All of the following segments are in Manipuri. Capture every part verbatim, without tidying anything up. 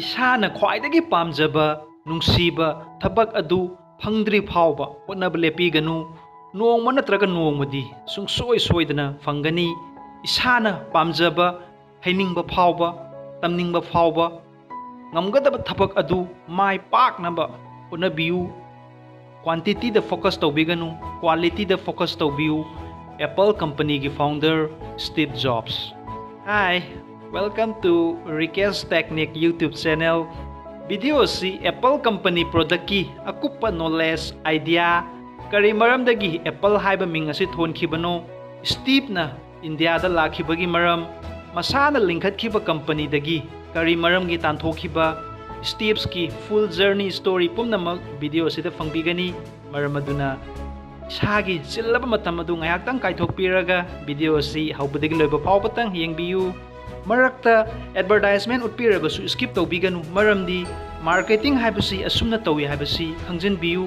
ꯏꯁꯥꯅ ꯈ꯭ꯋꯥꯏꯗꯒꯤ ꯄꯥꯝꯖꯕ, ꯅꯨꯡꯁꯤꯕ ꯊꯕꯛ ꯑꯗꯨ ꯐꯪꯗ꯭ꯔꯤ ꯐꯥꯎꯕ ꯍꯣꯠꯅꯕ ꯂꯦꯞꯄꯤꯒꯅꯨ꯫ ꯅꯣꯡꯃ ꯅꯠꯇ꯭ꯔꯒ ꯅꯣꯡꯃꯗꯤ ꯁꯨꯡꯁꯣꯏ ꯁꯣꯏꯗꯅ ꯐꯪꯒꯅꯤ꯫ ꯏꯁꯥꯅ ꯄꯥꯝꯖꯕ, ꯍꯩꯅꯤꯡꯕ ꯐꯥꯎꯕ, ꯇꯝꯅꯤꯡꯕ ꯐꯥꯎꯕ, ꯉꯝꯒꯗꯕ ꯊꯕꯛ ꯑꯗꯨ ꯃꯥꯏ ꯄꯥꯛꯅꯕ ꯍꯣꯠꯅꯕꯤꯌꯨ꯫ Quantity ꯗ focus ꯇꯧꯕꯤꯒꯅꯨ, quality ꯗ focus ꯇꯧꯕꯤꯌꯨ꯫ Apple company ꯒꯤ founder Steve Jobs꯫ Hi, welcome to Rikesh Technique YouTube channel꯫ Video ꯑꯁꯤ Apple company product ꯀꯤ ꯑꯀꯨꯞꯄ knowledge, idea, ꯀꯔꯤ ꯃꯔꯝꯗꯒꯤ Apple ꯍꯥꯏꯕ ꯃꯤꯡ ꯑꯁꯤ ꯊꯣꯟꯈꯤꯕꯅꯣ, Steve ꯅ ꯏꯟꯗꯤꯌꯥꯗ ꯂꯥꯛꯈꯤꯕꯒꯤ ꯃꯔꯝ, ꯃꯁꯥꯅ ꯂꯤꯡꯈꯠꯈꯤꯕ company ꯗꯒꯤ ꯀꯔꯤ ꯃꯔꯝꯒꯤ ꯇꯥꯟꯊꯣꯛꯈꯤꯕ, Steve ꯀꯤ full journey story ꯄꯨꯝꯅꯃꯛ video ꯑꯁꯤꯗ ꯐꯪꯕꯤꯒꯅꯤ꯫ ꯃꯔꯝ ꯑꯗꯨꯅ ꯏꯁꯥꯒꯤ ꯆꯤꯜꯂꯕ ꯃꯇꯝ ꯑꯗꯨ ꯉꯥꯏꯍꯥꯛꯇꯪ ꯀꯥꯏꯊꯣꯛꯄꯤꯔꯒ video ꯑꯁꯤ ꯍꯧꯕꯗꯒꯤ ꯂꯣꯏꯕ ꯐꯥꯎꯕꯇꯪ ꯌꯦꯡꯕꯤꯌꯨ꯫ ꯃꯔꯛꯇ advertisement ꯎꯠꯄꯤꯔꯕꯁꯨ skip ꯇꯧꯕꯤꯒꯅꯨ, ꯃꯔꯝꯗꯤ marketing ꯍꯥꯏꯕꯁꯤ ꯑꯁꯨꯝꯅ ꯇꯧꯏ ꯍꯥꯏꯕꯁꯤ ꯈꯪꯖꯤꯟꯕꯤꯌꯨ꯫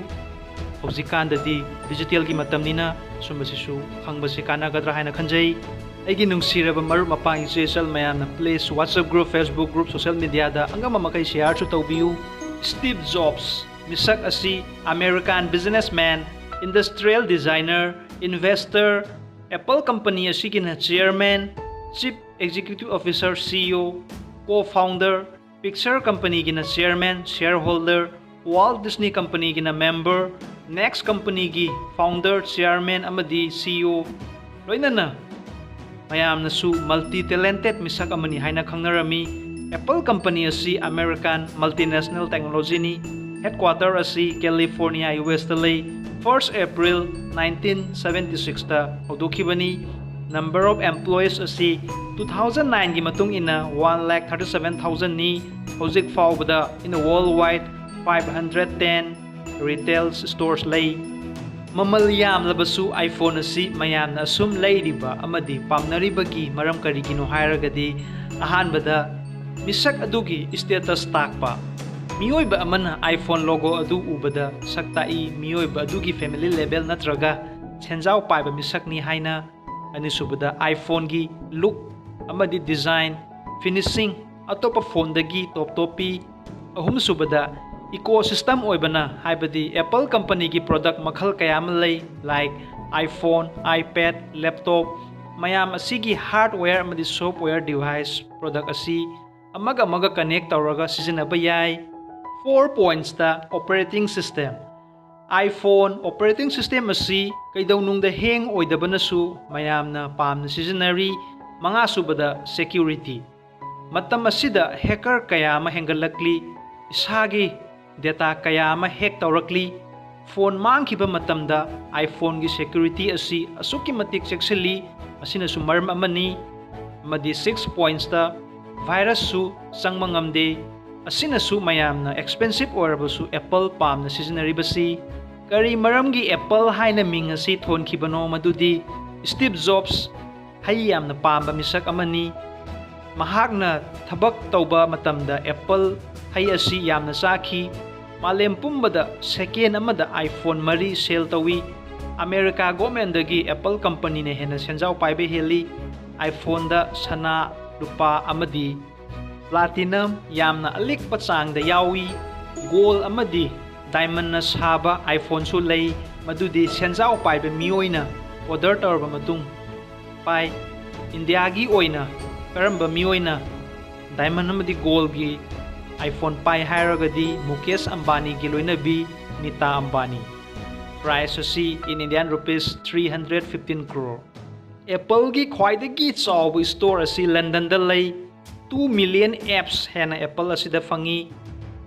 ꯍꯧꯖꯤꯛꯀꯥꯟꯗꯗꯤ digital ꯒꯤ ꯃꯇꯝꯅꯤꯅ ꯁꯨꯝꯕꯁꯤꯁꯨ ꯈꯪꯕꯁꯤ ꯀꯥꯟꯅꯒꯗ꯭ꯔꯥ ꯍꯥꯏꯅ ꯈꯟꯖꯩ꯫ ꯑꯩꯒꯤ ꯅꯨꯡꯁꯤꯔꯕ ꯃꯔꯨꯞ ꯃꯄꯥꯡ ꯏꯆꯦ ꯏꯆꯜ ꯃꯌꯥꯝꯅ please WhatsApp group, Facebook group, social media ꯗ ꯑꯉꯝꯕ ꯃꯈꯩ share ꯁꯨ ꯇꯧꯕꯤꯌꯨ꯫ Steve Jobs ꯃꯤꯁꯛ ꯑꯁꯤ American businessman, industrial designer, investor, Apple company ꯑꯁꯤꯒꯤꯅ chairman, chief executive officer, C E O, co-founder, Pixar company ꯒꯤꯅ chairman, shareholder, Walt Disney company ꯒꯤꯅ member, Next company ꯒꯤ founder, chairman ꯑꯃꯗꯤ C E O, ꯂꯣꯏꯅꯅ ꯃꯌꯥꯝꯅꯁꯨ multi talented ꯃꯤꯁꯛ ꯑꯃꯅꯤ ꯍꯥꯏꯅ ꯈꯪꯅꯔꯝꯃꯤ꯫ Apple company ꯑꯁꯤ American multinational technology ꯅꯤ꯫ Headquarter ꯑꯁꯤ California, U S ꯇ ꯂꯩ꯫ First April nineteen seventy six ꯇ ꯍꯧꯗꯣꯛꯈꯤꯕꯅꯤ꯫ Number of employees ꯑꯁꯤ two thousand nine ꯒꯤ ꯃꯇꯨꯡ ꯏꯟꯅ one lakh thirty seven thousand ꯅꯤ꯫ ꯍꯧꯖꯤꯛ ꯐꯥꯎꯕꯗ in worldwide five hundred ten retail stores ꯂꯩ꯫ ꯃꯃꯜ ꯌꯥꯝꯂꯕꯁꯨ iPhone ꯑꯁꯤ ꯃꯌꯥꯝꯅ ꯑꯁꯨꯝ ꯂꯩꯔꯤꯕ ꯑꯃꯗꯤ ꯄꯥꯝꯅꯔꯤꯕꯒꯤ ꯃꯔꯝ ꯀꯔꯤꯒꯤꯅꯣ ꯍꯥꯏꯔꯒꯗꯤ, ꯑꯍꯥꯟꯕꯗ, ꯃꯤꯁꯛ ꯑꯗꯨꯒꯤ status ꯇꯥꯛꯄ꯫ ꯃꯤꯑꯣꯏꯕ ꯑꯃꯅ iPhone logo ꯑꯗꯨ ꯎꯕꯗ ꯁꯛ ꯇꯥꯛꯏ, ꯃꯤꯑꯣꯏꯕ ꯑꯗꯨꯒꯤ family level ꯅꯠꯇ꯭ꯔꯒ ꯁꯦꯟꯖꯥꯎ ꯄꯥꯏꯕ ꯃꯤꯁꯛꯅꯤ ꯍꯥꯏꯅ꯫ ꯑꯅꯤꯁꯨꯕꯗ, iPhone ꯒꯤ look ꯑꯃꯗꯤ design, finishing, ꯑꯇꯣꯞꯄ ꯐꯣꯟꯗꯒꯤ ꯇꯣꯞ ꯇꯣꯞꯄꯤ꯫ ꯑꯍꯨꯝꯁꯨꯕꯗ, ꯏꯀꯣ ꯁꯤꯁꯇꯝ ꯑꯣꯏꯕꯅ, ꯍꯥꯏꯕꯗꯤ Apple ꯀꯝꯄꯅꯤꯒꯤ ꯄ꯭ꯔꯗꯛ ꯃꯈꯜ ꯀꯌꯥ ꯑꯃ ꯂꯩ, like iPhone, iPad, laptop, ꯃꯌꯥꯝ ꯑꯁꯤꯒꯤ hardware ꯑꯃꯗꯤ software device product ꯑꯁꯤ ꯑꯃꯒ ꯑꯃꯒ connect ꯇꯧꯔꯒ ꯁꯤꯖꯤꯟꯅꯕ ꯌꯥꯏ꯫ Four pointsꯇ operating system꯫ iPhone operating system ꯑꯁꯤ ꯀꯩꯗꯧꯅꯨꯡꯗ hang ꯑꯣꯏꯗꯕꯅꯁꯨ ꯃꯌꯥꯝꯅ ꯄꯥꯝꯅ ꯁꯤꯖꯤꯟꯅꯔꯤ꯫ ꯃꯉꯥꯁꯨꯕꯗ, security꯫ ꯃꯇꯝ ꯑꯁꯤꯗ hacker ꯀꯌꯥ ꯑꯃ ꯍꯦꯟꯒꯠꯂꯛꯂꯤ, ꯏꯁꯥꯒꯤ data ꯀꯌꯥ ꯑꯃ hack ꯇꯧꯔꯛꯂꯤ꯫ ꯐꯣꯟ ꯃꯥꯡꯈꯤꯕ ꯃꯇꯝꯗ iPhoneꯒꯤ security ꯑꯁꯤ ꯑꯁꯨꯛꯀꯤ ꯃꯇꯤꯛ ꯆꯦꯛꯁꯤꯜꯂꯤ, ꯃꯁꯤꯅꯁꯨ ꯃꯔꯝ ꯑꯃꯅꯤ꯫ ꯑꯃꯗꯤ six pointsꯇ virusꯁꯨ ꯆꯪꯕ ꯉꯝꯗꯦ꯫ ꯑꯁꯤꯅꯁꯨ ꯃꯌꯥꯝꯅ expensive ꯑꯣꯏꯔꯕꯁꯨ Apple ꯄꯥꯝꯅ ꯁꯤꯖꯤꯟꯅꯔꯤꯕꯁꯤ꯫ ꯀꯔꯤ ꯃꯔꯝꯒꯤ Apple ꯍꯥꯏꯅ ꯃꯤꯡ ꯑꯁꯤ ꯊꯣꯟꯈꯤꯕꯅꯣ? ꯃꯗꯨꯗꯤ Steve Jobs ꯍꯩ ꯌꯥꯝꯅ ꯄꯥꯝꯕ ꯃꯤꯁꯛ ꯑꯃꯅꯤ꯫ ꯃꯍꯥꯛꯅ ꯊꯕꯛ ꯇꯧꯕ ꯃꯇꯝꯗ Apple ꯍꯩ ꯑꯁꯤ ꯌꯥꯝꯅ ꯆꯥꯈꯤ꯫ ꯃꯥꯂꯦꯝ ꯄꯨꯝꯕꯗ second ꯑꯃꯗ iPhone ꯃꯔꯤ sell ꯇꯧꯏ꯫ America governmentꯗꯒꯤ Apple ꯀꯝꯄꯅꯤꯅ ꯍꯦꯟꯅ ꯁꯦꯟꯖꯥꯎ ꯄꯥꯏꯕ ꯍꯦꯜꯂꯤ꯫ iPhoneꯗ ꯁꯅꯥ, ꯂꯨꯄꯥ ꯑꯃꯗꯤ platinum ꯌꯥꯝꯅ ꯑꯂꯤꯛꯄ ꯆꯥꯡꯗ ꯌꯥꯎꯏ꯫ Gold ꯑꯃꯗꯤ diamondꯅ ꯁꯥꯕ iPhoneꯁꯨ ꯂꯩ, ꯃꯗꯨꯗꯤ ꯁꯦꯟꯖꯥꯎ ꯄꯥꯏꯕ ꯃꯤꯑꯣꯏꯅ order ꯇꯧꯔꯕ ꯃꯇꯨꯡ ꯄꯥꯏ꯫ ꯏꯟꯗꯤꯌꯥꯒꯤ ꯑꯣꯏꯅ ꯀꯔꯝꯕ ꯃꯤꯑꯣꯏꯅ diamond ꯑꯃꯗꯤ goldꯒꯤ iPhone ꯄꯥꯏ ꯍꯥꯏꯔꯒꯗꯤ ꯃꯨꯀꯦꯁ ꯑꯝꯕꯥꯅꯤꯒꯤ ꯂꯣꯏꯅꯕꯤ ꯅꯤꯇꯥ ꯑꯝꯕꯥꯅꯤ꯫ Price ꯑꯁꯤ in Indian rupees three hundred fifteen crore꯫ Appleꯒꯤ ꯈ꯭ꯋꯥꯏꯗꯒꯤ ꯆꯥꯎꯕ store ꯑꯁꯤ ꯂꯟꯗꯟꯗ ꯂꯩ꯫ Two million apps ꯍꯦꯟꯅ Apple ꯑꯁꯤꯗ ꯐꯪꯉꯤ꯫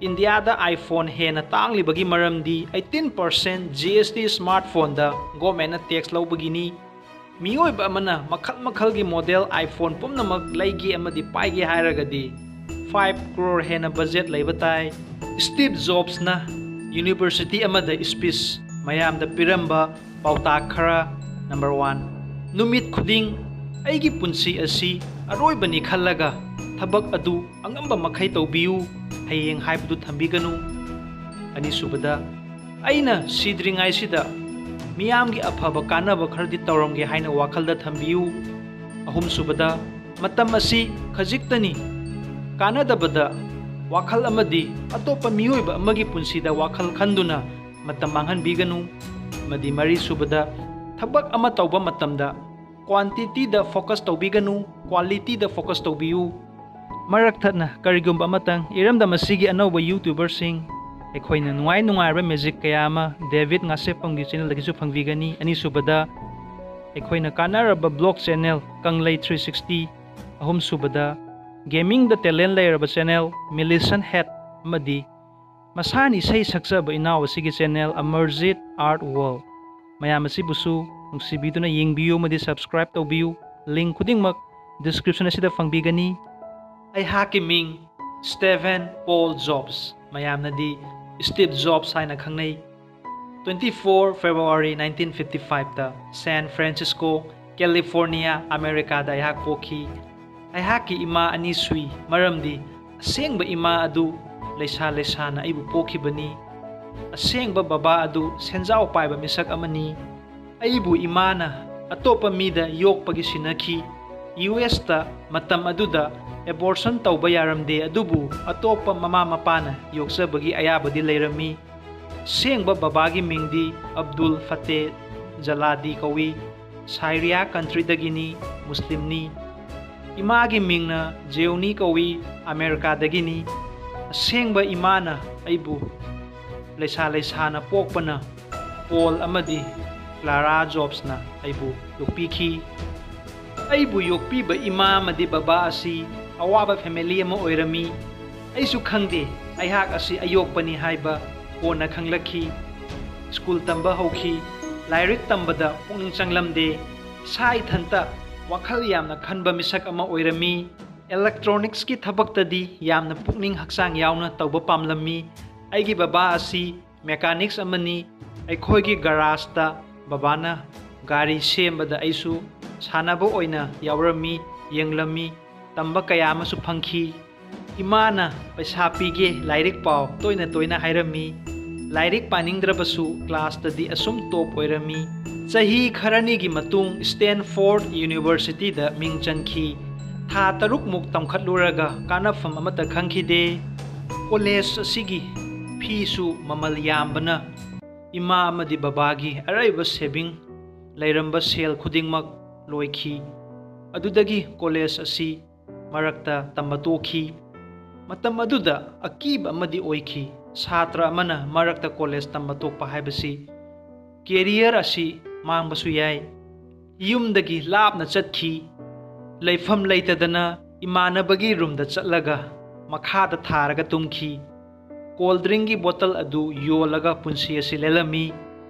ꯏꯟꯗꯤꯌꯥꯗ iPhone ꯍꯦꯟꯅ ꯇꯥꯡꯂꯤꯕꯒꯤ ꯃꯔꯝꯗꯤ eighteen percent GST smartphoneꯗ governmentꯅ tax ꯂꯧꯕꯒꯤꯅꯤ꯫ ꯃꯤꯑꯣꯏꯕ ꯑꯃꯅ ꯃꯈꯜ ꯃꯈꯜꯒꯤ model iPhone ꯄꯨꯝꯅꯃꯛ ꯂꯩꯒꯦ ꯑꯃꯗꯤ ꯄꯥꯏꯒꯦ ꯍꯥꯏꯔꯒꯗꯤ five crore ꯍꯦꯟꯅ budget ꯂꯩꯕ ꯇꯥꯏ꯫ Steve Jobsꯅ university ꯑꯃꯗ speech ꯃꯌꯥꯝꯗ ꯄꯤꯔꯝꯕ ꯄꯥꯎꯇꯥꯛ ꯈꯔ꯫ Number one, ꯅꯨꯃꯤꯠ ꯈꯨꯗꯤꯡ "ꯑꯩꯒꯤ ꯄꯨꯟꯁꯤ ꯑꯁꯤ ꯑꯔꯣꯏꯕꯅꯤ" ꯈꯜꯂꯒ ꯊꯕꯛ ꯑꯗꯨ ꯑꯉꯝꯕ ꯃꯈꯩ ꯇꯧꯕꯤꯌꯨ, ꯍꯌꯦꯡ ꯍꯥꯏꯕꯗꯨ ꯊꯝꯕꯤꯒꯅꯨ꯫ ꯑꯅꯤꯁꯨꯕꯗ, "ꯑꯩꯅ ꯁꯤꯗ꯭ꯔꯤꯉꯩꯁꯤꯗ ꯃꯤꯌꯥꯝꯒꯤ ꯑꯐꯕ ꯀꯥꯟꯅꯕ ꯈꯔꯗꯤ ꯇꯧꯔꯝꯒꯦ" ꯍꯥꯏꯅ ꯋꯥꯈꯜꯗ ꯊꯝꯕꯤꯌꯨ꯫ ꯑꯍꯨꯝꯁꯨꯕꯗ, "ꯃꯇꯝ ꯑꯁꯤ ꯈꯖꯤꯛꯇꯅꯤ, ꯀꯥꯟꯅꯗꯕꯗ ꯋꯥꯈꯜ ꯑꯃꯗꯤ ꯑꯇꯣꯞꯄ ꯃꯤꯑꯣꯏꯕ ꯑꯃꯒꯤ ꯄꯨꯟꯁꯤꯗ ꯋꯥꯈꯜ ꯈꯟꯗꯨꯅ ꯃꯇꯝ ꯃꯥꯡꯍꯟꯕꯤꯒꯅꯨ꯫ ꯑꯃꯗꯤ ꯃꯔꯤꯁꯨꯕꯗ, ꯊꯕꯛ ꯑꯃ ꯇꯧꯕ ꯃꯇꯝꯗ quantityꯗ focus ꯇꯧꯕꯤꯒꯅꯨ, qualityꯗ focus ꯇꯧꯕꯤꯌꯨ꯫ ꯃꯔꯛ ꯊꯠꯅ ꯀꯔꯤꯒꯨꯝꯕ ꯑꯃꯇꯪ, ꯏꯔꯝꯗꯝ ꯑꯁꯤꯒꯤ ꯑꯅꯧꯕ YouTuberꯁꯤꯡ, ꯑꯩꯈꯣꯏꯅ ꯅꯨꯡꯉꯥꯏ ꯅꯨꯡꯉꯥꯏꯔꯕ magic ꯀꯌꯥ ꯑꯃ ꯗꯦꯕꯤꯠ ꯉꯥꯁꯦꯞꯄꯝꯒꯤ channelꯗꯒꯤꯁꯨ ꯐꯪꯕꯤꯒꯅꯤ꯫ ꯑꯅꯤꯁꯨꯕꯗ, ꯑꯩꯈꯣꯏꯅ ꯀꯥꯟꯅꯔꯕ vlog channel ꯀꯪꯂꯩ three sixty꯫ ꯑꯍꯨꯝꯁꯨꯕꯗ, gamingꯗ talent ꯂꯩꯔꯕ channel Millicent Head ꯑꯃꯗꯤ ꯃꯁꯥꯅ ꯏꯁꯩ ꯁꯛꯆꯕ ꯏꯅꯥꯎ ꯑꯁꯤꯒꯤ channel Amarjit Art World꯫ ꯃꯌꯥꯝ ꯑꯁꯤꯕꯨꯁꯨ ꯅꯨꯡꯁꯤꯕꯤꯗꯨꯅ ꯌꯦꯡꯕꯤꯌꯨ ꯑꯃꯗꯤ subscribe ꯇꯧꯕꯤꯌꯨ꯫ Link ꯈꯨꯗꯤꯡꯃꯛ description ꯑꯁꯤꯗ ꯐꯪꯕꯤꯒꯅꯤ꯫ ꯑꯩꯍꯥꯛꯀꯤ ꯃꯤꯡ Stephen Paul Jobs, ꯃꯌꯥꯝꯅꯗꯤ Steve Jobs ꯍꯥꯏꯅ ꯈꯪꯅꯩ꯫ Twenty four February nineteen fifty fiveꯇ San Francisco, California, ꯑꯃꯦꯔꯤꯀꯥꯗ ꯑꯩꯍꯥꯛ ꯄꯣꯛꯈꯤ꯫ ꯑꯩꯍꯥꯛꯀꯤ ꯏꯃꯥ ꯑꯅꯤ ꯁꯨꯏ, ꯃꯔꯝꯗꯤ ꯑꯁꯦꯡꯕ ꯏꯃꯥ ꯑꯗꯨ ꯂꯩꯁꯥ ꯂꯩꯁꯥꯅ ꯑꯩꯕꯨ ꯄꯣꯛꯈꯤꯕꯅꯤ꯫ ꯑꯁꯦꯡꯕ ꯕꯕꯥ ꯑꯗꯨ ꯁꯦꯟꯖꯥꯎ ꯄꯥꯏꯕ ꯃꯤꯁꯛ ꯑꯃꯅꯤ꯫ ꯑꯩꯕꯨ ꯏꯃꯥꯅ ꯑꯇꯣꯞꯄ ꯃꯤꯗ ꯌꯣꯛꯄꯒꯤ ꯁꯤꯟꯅꯈꯤ꯫ USꯇ ꯃꯇꯝ ꯑꯗꯨꯗ abortion ꯇꯧꯕ ꯌꯥꯔꯝꯗꯦ, ꯑꯗꯨꯕꯨ ꯑꯇꯣꯞꯄ ꯃꯃꯥ ꯃꯄꯥꯅ ꯌꯣꯛꯆꯕꯒꯤ ꯑꯌꯥꯕꯗꯤ ꯂꯩꯔꯝꯃꯤ꯫ ꯑꯁꯦꯡꯕ ꯕꯕꯥꯒꯤ ꯃꯤꯡꯗꯤ ꯑꯕꯗꯨꯜ ꯐꯇꯦ ꯖꯂꯥꯗꯤ ꯀꯧꯏ꯫ ꯁꯥꯏꯔꯤꯌꯥ countryꯗꯒꯤꯅꯤ, ꯃꯨꯁꯂꯤꯝꯅꯤ꯫ ꯏꯃꯥꯒꯤ ꯃꯤꯡꯅ ꯖꯦꯎꯅꯤ ꯀꯧꯏ, ꯑꯃꯦꯔꯤꯀꯥꯗꯒꯤꯅꯤ꯫ ꯑꯁꯦꯡꯕ ꯏꯃꯥꯅ ꯑꯩꯕꯨ ꯂꯩꯁꯥ ꯂꯩꯁꯥꯅ ꯄꯣꯛꯄꯅ ꯄꯣꯜ ꯑꯃꯗꯤ ꯀ꯭ꯂꯥꯔꯥ ꯖꯣꯕꯁꯅ ꯑꯩꯕꯨ ꯌꯣꯛꯄꯤꯈꯤ꯫ ꯑꯩꯕꯨ ꯌꯣꯛꯄꯤꯕ ꯏꯃꯥ ꯑꯃꯗꯤ ꯕꯕꯥ ꯑꯁꯤ ꯑꯋꯥꯕ family ꯑꯃ ꯑꯣꯏꯔꯝꯃꯤ꯫ ꯑꯩꯁꯨ ꯈꯪꯗꯦ ꯑꯩꯍꯥꯛ ꯑꯁꯤ ꯑꯌꯣꯛꯄꯅꯤ ꯍꯥꯏꯕ, ꯀꯣꯟꯅ ꯈꯪꯂꯛꯈꯤ꯫ ꯁ꯭ꯀꯨꯜ ꯇꯝꯕ ꯍꯧꯈꯤ꯫ ꯂꯥꯏꯔꯤꯛ ꯇꯝꯕꯗ ꯄꯨꯛꯅꯤꯡ ꯆꯪꯂꯝꯗꯦ꯫ ꯏꯁꯥ ꯏꯊꯟꯇ ꯋꯥꯈꯜ ꯌꯥꯝꯅ ꯈꯟꯕ ꯃꯤꯁꯛ ꯑꯃ ꯑꯣꯏꯔꯝꯃꯤ꯫ Electronicsꯀꯤ ꯊꯕꯛꯇꯗꯤ ꯌꯥꯝꯅ ꯄꯨꯛꯅꯤꯡ ꯍꯛꯆꯥꯡ ꯌꯥꯎꯅ ꯇꯧꯕ ꯄꯥꯝꯂꯝꯃꯤ꯫ ꯑꯩꯒꯤ ꯕꯕꯥ ꯑꯁꯤ mechanics ꯑꯃꯅꯤ꯫ ꯑꯩꯈꯣꯏꯒꯤ garageꯇ ꯕꯕꯥꯅ ꯒꯥꯔꯤ ꯁꯦꯝꯕꯗ ꯑꯩꯁꯨ ꯁꯥꯟꯅꯕ ꯑꯣꯏꯅ ꯌꯥꯎꯔꯝꯃꯤ, ꯌꯦꯡꯂꯝꯃꯤ, ꯇꯝꯕ ꯀꯌꯥ ꯑꯃꯁꯨ ꯐꯪꯈꯤ꯫ ꯏꯃꯥꯅ "ꯄꯩꯁꯥ ꯄꯤꯒꯦ, ꯂꯥꯏꯔꯤꯛ ꯄꯥꯎ" ꯇꯣꯏꯅ ꯇꯣꯏꯅ ꯍꯥꯏꯔꯝꯃꯤ꯫ ꯂꯥꯏꯔꯤꯛ ꯄꯥꯅꯤꯡꯗ꯭ꯔꯕꯁꯨ classꯇꯗꯤ ꯑꯁꯨꯝ top ꯑꯣꯏꯔꯝꯃꯤ꯫ ꯆꯍꯤ ꯈꯔꯅꯤꯒꯤ ꯃꯇꯨꯡ Stanford Universityꯗ ꯃꯤꯡ ꯆꯟꯈꯤ꯫ ꯊꯥ ꯇꯔꯨꯛꯃꯨꯛ ꯇꯝꯈꯠꯂꯨꯔꯒ ꯀꯥꯟꯅꯐꯝ ꯑꯃꯠꯇ ꯈꯪꯈꯤꯗꯦ꯫ ꯀꯣꯂꯦꯖ ꯑꯁꯤꯒꯤ ꯐꯤꯁꯨ ꯃꯃꯜ ꯌꯥꯝꯕꯅ ꯏꯃꯥ ꯑꯃꯗꯤ ꯕꯕꯥꯒꯤ ꯑꯔꯩꯕ ꯁꯦꯚꯤꯡ ꯂꯩꯔꯝꯕ ꯁꯦꯜ ꯈꯨꯗꯤꯡꯃꯛ ꯂꯣꯏꯈꯤ꯫ ꯑꯗꯨꯗꯒꯤ ꯀꯣꯂꯦꯖ ꯑꯁꯤ ꯃꯔꯛꯇ ꯇꯝꯕ ꯇꯣꯛꯈꯤ꯫ ꯃꯇꯝ ꯑꯗꯨꯗ ꯑꯀꯤꯕ ꯑꯃꯗꯤ ꯑꯣꯏꯈꯤ꯫ ꯁꯥꯇ꯭ꯔ ꯑꯃꯅ ꯃꯔꯛꯇ ꯀꯣꯂꯦꯖ ꯇꯝꯕ ꯇꯣꯛꯄ ꯍꯥꯏꯕꯁꯤ ꯀꯦꯔꯤꯌꯔ ꯑꯁꯤ ꯃꯥꯡꯕꯁꯨ ꯌꯥꯏ꯫ ꯌꯨꯝꯗꯒꯤ ꯂꯥꯞꯅ ꯆꯠꯈꯤ꯫ ꯂꯩꯐꯝ ꯂꯩꯇꯗꯅ ꯏꯃꯥꯟꯅꯕꯒꯤ ꯔꯨꯝꯗ ꯆꯠꯂꯒ ꯃꯈꯥꯗ ꯊꯥꯔꯒ ꯇꯨꯝꯈꯤ꯫ ꯀꯣꯜ ꯗ꯭ꯔꯤꯡꯒꯤ ꯕꯣꯇꯜ ꯑꯗꯨ ꯌꯣꯜꯂꯒ ꯄꯨꯟꯁꯤ ꯑꯁꯤ ꯂꯦꯜꯂꯝꯃꯤ꯫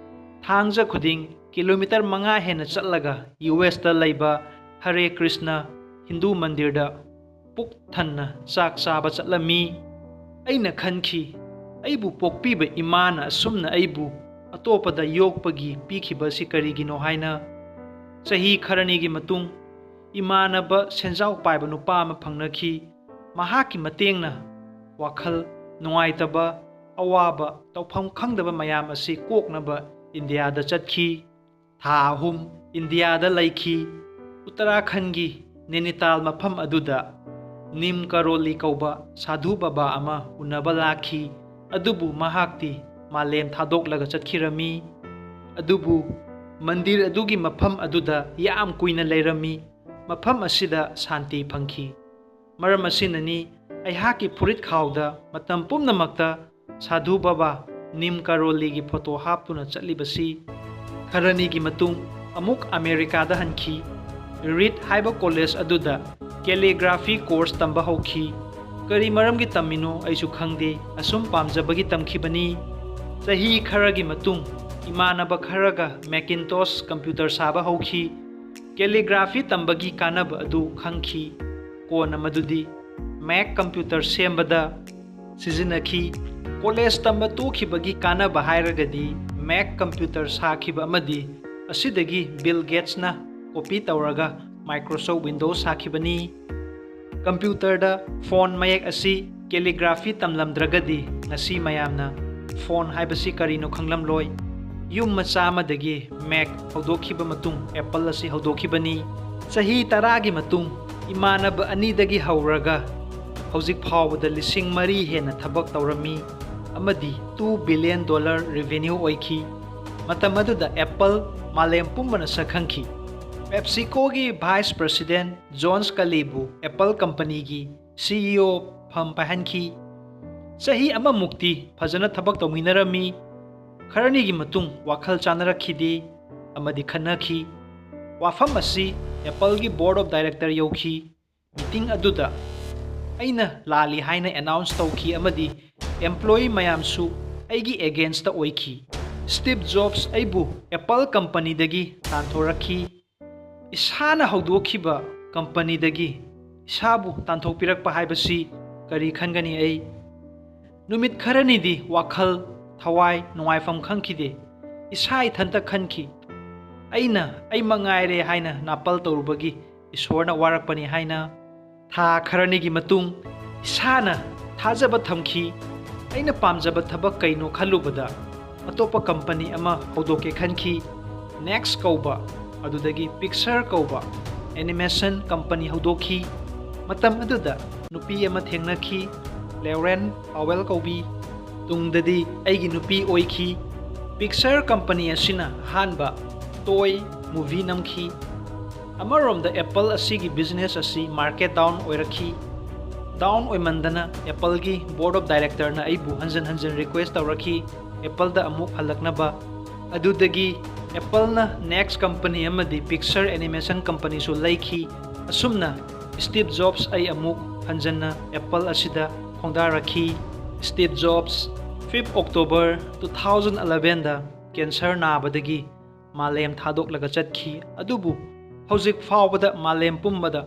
ꯊꯥꯡꯖ ꯈꯨꯗꯤꯡ ꯀꯤꯂꯣꯃꯤꯇꯔ ꯃꯉꯥ ꯍꯦꯟꯅ ꯆꯠꯂꯒ ꯌꯨ ꯑꯦꯁꯇ ꯂꯩꯕ ꯍꯔꯦ ꯀ꯭ꯔꯤꯁꯅ ꯍꯤꯟꯗꯨ ꯃꯟꯗꯤꯔꯗ ꯄꯨꯛ ꯊꯟꯅ ꯆꯥꯛ ꯆꯥꯕ ꯆꯠꯂꯝꯃꯤ꯫ ꯑꯩꯅ ꯈꯟꯈꯤ, "ꯑꯩꯕꯨ ꯄꯣꯛꯄꯤꯕ ꯏꯃꯥꯅ ꯑꯁꯨꯝꯅ ꯑꯩꯕꯨ ꯑꯇꯣꯞꯄꯗ ꯌꯣꯛꯄꯒꯤ ꯄꯤꯈꯤꯕ ꯑꯁꯤ ꯀꯔꯤꯒꯤꯅꯣ?" ꯍꯥꯏꯅ꯫ ꯆꯍꯤ ꯈꯔꯅꯤꯒꯤ ꯃꯇꯨꯡ ꯏꯃꯥꯟꯅꯕ ꯁꯦꯟꯖꯥꯎ ꯄꯥꯏꯕ ꯅꯨꯄꯥ ꯑꯃ ꯐꯪꯅꯈꯤ꯫ ꯃꯍꯥꯛꯀꯤ ꯃꯇꯦꯡꯅ ꯋꯥꯈꯜ ꯅꯨꯡꯉꯥꯏꯇꯕ, ꯑꯋꯥꯕ, ꯇꯧꯐꯝ ꯈꯪꯗꯕ ꯃꯌꯥꯝ ꯑꯁꯤ ꯀꯣꯛꯅꯕ ꯏꯟꯗꯤꯌꯥꯗ ꯆꯠꯈꯤ꯫ ꯊꯥ ꯑꯍꯨꯝ ꯏꯟꯗꯤꯌꯥꯗ ꯂꯩꯈꯤ꯫ ꯎꯠꯇꯔꯥꯈꯟꯒꯤ ꯅꯦꯅꯤꯇꯥꯜ ꯃꯐꯝ ꯑꯗꯨꯗ ꯅꯤꯝ ꯀꯔꯣꯂꯤ ꯀꯧꯕ ꯁꯥꯙꯨ ꯕꯕꯥ ꯑꯃ ꯎꯅꯕ ꯂꯥꯛꯈꯤ, ꯑꯗꯨꯕꯨ ꯃꯍꯥꯛꯇꯤ ꯃꯥꯂꯦꯝ ꯊꯥꯗꯣꯛꯂꯒ ꯆꯠꯈꯤꯔꯝꯃꯤ꯫ ꯑꯗꯨꯕꯨ ꯃꯟꯗꯤꯔ ꯑꯗꯨꯒꯤ ꯃꯐꯝ ꯑꯗꯨꯗ ꯌꯥꯝ ꯀꯨꯏꯅ ꯂꯩꯔꯝꯃꯤ꯫ ꯃꯐꯝ ꯑꯁꯤꯗ ꯁꯥꯟꯇꯤ ꯐꯪꯈꯤ꯫ ꯃꯔꯝ ꯑꯁꯤꯅꯅꯤ ꯑꯩꯍꯥꯛꯀꯤ ꯐꯨꯔꯤꯠ ꯈꯥꯎꯗ ꯃꯇꯝ ꯄꯨꯝꯅꯃꯛꯇ ꯁꯥꯙꯨ ꯕꯕꯥ ꯅꯤꯝ ꯀꯔꯣꯂꯤꯒꯤ ꯐꯣꯇꯣ ꯍꯥꯞꯇꯨꯅ ꯆꯠꯂꯤꯕꯁꯤ꯫ ꯈꯔꯅꯤꯒꯤ ꯃꯇꯨꯡ ꯑꯃꯨꯛ ꯑꯃꯦꯔꯤꯀꯥꯗ ꯍꯟꯈꯤ꯫ ꯔꯤꯠ ꯍꯥꯏꯕ ꯀꯣꯂꯦꯖ ꯑꯗꯨꯗ ꯀꯦꯂꯤꯒ꯭ꯔꯥꯐꯤ ꯀꯣꯔꯁ ꯇꯝꯕ ꯍꯧꯈꯤ꯫ ꯀꯔꯤ ꯃꯔꯝꯒꯤ ꯇꯝꯃꯤꯅꯣ ꯑꯩꯁꯨ ꯈꯪꯗꯦ, ꯑꯁꯨꯝ ꯄꯥꯝꯖꯕꯒꯤ ꯇꯝꯈꯤꯕꯅꯤ꯫ ꯆꯍꯤ ꯈꯔꯒꯤ ꯃꯇꯨꯡ ꯏꯃꯥꯟꯅꯕ ꯈꯔꯒ ꯃꯦꯀꯤꯟꯇꯣꯁ ꯀꯝꯄ꯭ꯌꯨꯇꯔ ꯁꯥꯕ ꯍꯧꯈꯤ꯫ ꯀꯦꯂꯤꯒ꯭ꯔꯥꯐꯤ ꯇꯝꯕꯒꯤ ꯀꯥꯟꯅꯕ ꯑꯗꯨ ꯈꯪꯈꯤ꯫ ꯀꯣꯟꯅ ꯃꯗꯨꯗꯤ ꯃꯦꯛ ꯀꯝꯄ꯭ꯌꯨꯇꯔ ꯁꯦꯝꯕꯗ ꯁꯤꯖꯤꯟꯅꯈꯤ꯫ ꯀꯣꯂꯦꯖ ꯇꯝꯕ ꯇꯣꯛꯈꯤꯕꯒꯤ ꯀꯥꯟꯅꯕ ꯍꯥꯏꯔꯒꯗꯤ ꯃꯦꯛ ꯀꯝꯄ꯭ꯌꯨꯇꯔ ꯁꯥꯈꯤꯕ ꯑꯃꯗꯤ ꯑꯁꯤꯗꯒꯤ ꯕꯤꯜ ꯒꯦꯠꯁꯅ ꯀꯣꯄꯤ ꯇꯧꯔꯒ ꯃꯥꯏꯀ꯭ꯔꯣꯁꯣꯐ ꯋꯤꯟꯗꯣꯁ ꯁꯥꯈꯤꯕꯅꯤ꯫ ꯀꯝꯄ꯭ꯌꯨꯇꯔꯗ ꯐꯣꯟ ꯃꯌꯦꯛ ꯑꯁꯤ ꯀꯦꯂꯤꯒ꯭ꯔꯥꯐꯤ ꯇꯝꯂꯝꯗ꯭ꯔꯒꯗꯤ ꯉꯁꯤ ꯃꯌꯥꯝꯅ ꯐꯣꯟ ꯍꯥꯏꯕꯁꯤ ꯀꯔꯤꯅꯣ ꯈꯪꯂꯝꯂꯣꯏ꯫ ꯌꯨꯝ ꯃꯆꯥ ꯑꯃꯗꯒꯤ ꯃꯦꯛ ꯍꯧꯗꯣꯛꯈꯤꯕ ꯃꯇꯨꯡ ꯑꯦꯄꯜ ꯑꯁꯤ ꯍꯧꯗꯣꯛꯈꯤꯕꯅꯤ꯫ ꯆꯍꯤ ꯇꯔꯥꯒꯤ ꯃꯇꯨꯡ ꯏꯃꯥꯟꯅꯕ ꯑꯅꯤꯗꯒꯤ ꯍꯧꯔꯒ ꯍꯧꯖꯤꯛ ꯐꯥꯎꯕꯗ ꯂꯤꯁꯤꯡ ꯃꯔꯤ ꯍꯦꯟꯅ ꯊꯕꯛ ꯇꯧꯔꯝꯃꯤ ꯑꯃꯗꯤ two billion dollar revenue ꯑꯣꯏꯈꯤ꯫ ꯃꯇꯝ ꯑꯗꯨꯗ Apple ꯃꯥꯂꯦꯝ ꯄꯨꯝꯕꯅ ꯁꯛ ꯈꯪꯈꯤ꯫ PepsiCoꯒꯤ Vice President John Scullyꯕꯨ Apple companyꯒꯤ CEO ꯐꯝ ꯄꯥꯏꯍꯟꯈꯤ꯫ ꯆꯍꯤ ꯑꯃꯃꯨꯛꯇꯤ ꯐꯖꯅ ꯊꯕꯛ ꯇꯧꯃꯤꯟꯅꯔꯝꯃꯤ꯫ ꯈꯔꯅꯤꯒꯤ ꯃꯇꯨꯡ ꯋꯥꯈꯜ ꯆꯥꯅꯔꯛꯈꯤꯗꯦ ꯑꯃꯗꯤ ꯈꯟꯅꯈꯤ꯫ ꯋꯥꯐꯝ ꯑꯁꯤ Appleꯒꯤ Board of Director ꯌꯧꯈꯤ꯫ Meeting ꯑꯗꯨꯗ ꯑꯩꯅ ꯂꯥꯜꯂꯤ ꯍꯥꯏꯅ announce ꯇꯧꯈꯤ ꯑꯃꯗꯤ employee ꯃꯌꯥꯝꯁꯨ ꯑꯩꯒꯤ againstꯇ ꯑꯣꯏꯈꯤ꯫ Steve Jobs ꯑꯩꯕꯨ Apple companyꯗꯒꯤ ꯇꯥꯟꯊꯣꯔꯛꯈꯤ꯫ ꯏꯁꯥꯅ ꯍꯧꯗꯣꯛꯈꯤꯕ companyꯗꯒꯤ ꯏꯁꯥꯕꯨ ꯇꯥꯟꯊꯣꯛꯄꯤꯔꯛꯄ ꯍꯥꯏꯕꯁꯤ ꯀꯔꯤ ꯈꯟꯒꯅꯤ ꯑꯩ? ꯅꯨꯃꯤꯠ ꯈꯔꯅꯤꯗꯤ ꯋꯥꯈꯜ, ꯊꯋꯥꯏ ꯅꯨꯡꯉꯥꯏꯐꯝ ꯈꯪꯈꯤꯗꯦ꯫ ꯏꯁꯥ ꯏꯊꯟꯇ ꯈꯟꯈꯤ꯫ ꯑꯩꯅ ꯑꯩ ꯃꯉꯥꯏꯔꯦ ꯍꯥꯏꯅ ꯅꯥꯄꯜ ꯇꯧꯔꯨꯕꯒꯤ ꯏꯁꯣꯔꯅ ꯋꯥꯔꯛꯄꯅꯤ ꯍꯥꯏꯅ꯫ ꯊꯥ ꯈꯔꯅꯤꯒꯤ ꯃꯇꯨꯡ ꯏꯁꯥꯅ ꯊꯥꯖꯕ ꯊꯝꯈꯤ꯫ ꯑꯩꯅ ꯄꯥꯝꯖꯕ ꯊꯕꯛ ꯀꯩꯅꯣ ꯈꯜꯂꯨꯕꯗ ꯑꯇꯣꯞꯄ company ꯑꯃ ꯍꯧꯗꯣꯛꯀꯦ ꯈꯟꯈꯤ꯫ Next ꯀꯧꯕ, ꯑꯗꯨꯗꯒꯤ Pixar ꯀꯧꯕ animation company ꯍꯧꯗꯣꯛꯈꯤ꯫ ꯃꯇꯝ ꯑꯗꯨꯗ ꯅꯨꯄꯤ ꯑꯃ ꯊꯦꯡꯅꯈꯤ, Lauren Powell ꯀꯧꯕꯤ꯫ ꯇꯨꯡꯗꯗꯤ ꯑꯩꯒꯤ ꯅꯨꯄꯤ ꯑꯣꯏꯈꯤ꯫ Pixar company ꯑꯁꯤꯅ ꯑꯍꯥꯟꯕ toy movie ꯅꯝꯈꯤ꯫ ꯑꯃꯔꯣꯝꯗ Apple ꯑꯁꯤꯒꯤ business ꯑꯁꯤ market down ꯑꯣꯏꯔꯛꯈꯤ꯫ Down ꯑꯣꯏꯃꯟꯗꯅ Appleꯒꯤ Board of Directorꯅ ꯑꯩꯕꯨ ꯍꯟꯖꯟ ꯍꯟꯖꯟ request ꯇꯧꯔꯛꯈꯤ Appleꯗ ꯑꯃꯨꯛ ꯍꯜꯂꯛꯅꯕ꯫ ꯑꯗꯨꯗꯒꯤ Appleꯅ next company ꯑꯃꯗꯤ Pixar animation companyꯁꯨ ꯂꯩꯈꯤ꯫ ꯑꯁꯨꯝꯅ Steve Jobs ꯑꯩ ꯑꯃꯨꯛ ꯍꯟꯖꯟꯅ Apple ꯑꯁꯤꯗ ꯈꯣꯡꯗꯥꯔꯛꯈꯤ꯫ Steve Jobs fifth October two thousand elevenꯗ cancer ꯅꯥꯕꯗꯒꯤ ꯃꯥꯂꯦꯝ ꯊꯥꯗꯣꯛꯂꯒ ꯆꯠꯈꯤ꯫ ꯑꯗꯨꯕꯨ ꯍꯧꯖꯤꯛ ꯐꯥꯎꯕꯗ ꯃꯥꯂꯦꯝ ꯄꯨꯝꯕꯗ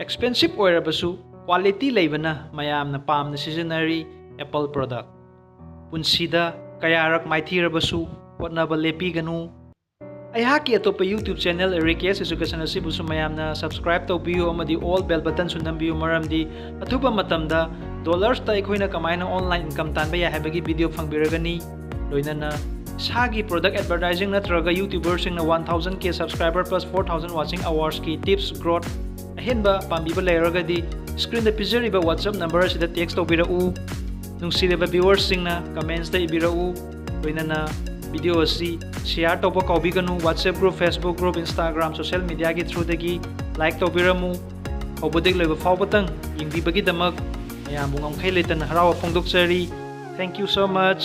expensive ꯑꯣꯏꯔꯕꯁꯨ quality ꯂꯩꯕꯅ ꯃꯌꯥꯝꯅ ꯄꯥꯝꯅ ꯁꯤꯖꯤꯟꯅꯔꯤ Apple product꯫ ꯄꯨꯟꯁꯤꯗ ꯀꯌꯥꯔꯛ ꯃꯥꯏꯊꯤꯔꯕꯁꯨ ꯍꯣꯠꯅꯕ ꯂꯦꯞꯄꯤꯒꯅꯨ꯫ ꯑꯩꯍꯥꯛꯀꯤ ꯑꯇꯣꯞꯄ YouTube channel Eric S Education ꯑꯁꯤꯕꯨꯁꯨ ꯃꯌꯥꯝꯅ subscribe ꯇꯧꯕꯤꯌꯨ ꯑꯃꯗꯤ all bell buttonꯁꯨ ꯅꯝꯕꯤꯌꯨ, ꯃꯔꯝꯗꯤ ꯑꯊꯨꯕ ꯃꯇꯝꯗ dollarsta ꯑꯩꯈꯣꯏꯅ ꯀꯃꯥꯏꯅ online income ꯇꯥꯟꯕ ꯌꯥꯏ ꯍꯥꯏꯕꯒꯤ video ꯐꯪꯕꯤꯔꯒꯅꯤ꯫ ꯂꯣꯏꯅꯅ ꯏꯁꯥꯒꯤ product advertising ꯅꯠꯇ꯭ꯔꯒ YouTuberꯁꯤꯡꯅ one thousand K subscriber plus four thousand watching hoursꯀꯤ tips, growth ꯑꯍꯦꯟꯕ ꯄꯥꯝꯕꯤꯕ ꯂꯩꯔꯒꯗꯤ screenꯗ ꯄꯤꯖꯔꯤꯕ WhatsApp number ꯑꯁꯤꯗ text ꯇꯧꯕꯤꯔꯛꯎ꯫ ꯅꯨꯡꯁꯤꯔꯕ viewersꯁꯤꯡꯅ commentsꯇ ꯏꯕꯤꯔꯛꯎ꯫ ꯂꯣꯏꯅꯅ video ꯑꯁꯤ share ꯇꯧꯕ ꯀꯥꯎꯕꯤꯒꯅꯨ꯫ WhatsApp group, Facebook group, Instagram, social mediaꯒꯤ throughꯗꯒꯤ like ꯇꯧꯕꯤꯔꯝꯃꯨ꯫ ꯍꯧꯕꯗꯒꯤ ꯂꯣꯏꯕ ꯐꯥꯎꯕꯇꯪ ꯌꯦꯡꯕꯤꯕꯒꯤꯗꯃꯛ ꯃꯌꯥꯝꯕꯨ ꯉꯝꯈꯩ ꯂꯩꯇꯅ ꯍꯔꯥꯎꯕ ꯐꯣꯡꯗꯣꯛꯆꯔꯤ꯫ Thank you so much꯫